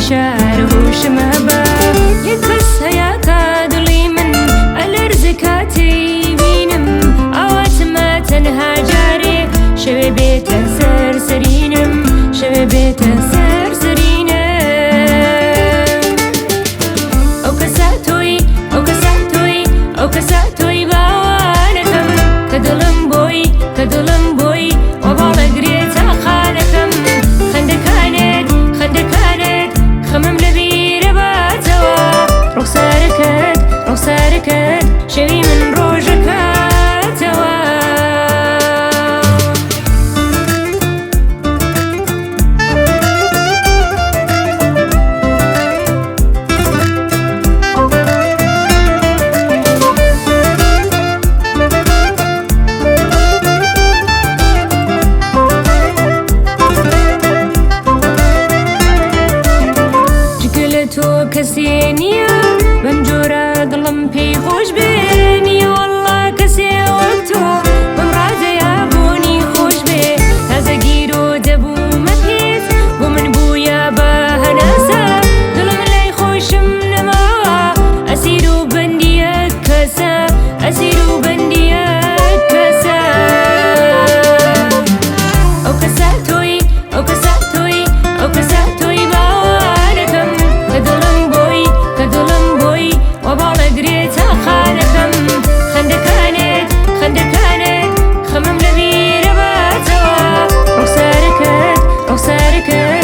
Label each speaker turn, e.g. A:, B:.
A: شار هۆشم هەبا. یەک کەس هەیە کە دڵی من ئەلەرزە کاتێی بینم، ئاواتمە تەنها جارێ شەوێ بێتە سەر سەرینم، شەوێ بێتە سەر سەرینم. ئەو کەسە تۆی، ئەو کەسە تۆی، ئەو کەسە تۆی باوانەکەم، کە دڵم بۆی، کە دڵم بۆی وە باڵەگرێ تا خانەکەم. خەندەکانت، خەندەکانت خەمم لەبیرە باتەوە، ڕوخسارەکەت، ڕوخسارەکەت شەوی من ڕۆژەکاتەوە. جگە لە تۆ کەسێ نییە بەم جۆرە دڵم پێی خۆش بێ، نییە وەڵڵا کەسێ وەک تۆ بەم ڕادەیە بۆنی خۆش بێ. تازە گیرۆ دەبوومە پێت، بۆ من بوویە بە هەناسە، دڵم لای خۆشم نەماوە، ئەسیر و بەندیەک کەسە، ئەسیر و بەندیەک کەسە. ئەو کەسە تۆی، ئەو کەسە تۆی، ئەو کەسە تۆی باوانەکەم، کە دڵم بۆی، کە دڵم بۆی وە باڵەگرێ تا خانەکەم. خەندەکانت، خەندەکانت خەمم لەبیرە باتەوە، ڕوخسارەکەت، ڕوخسارەکەت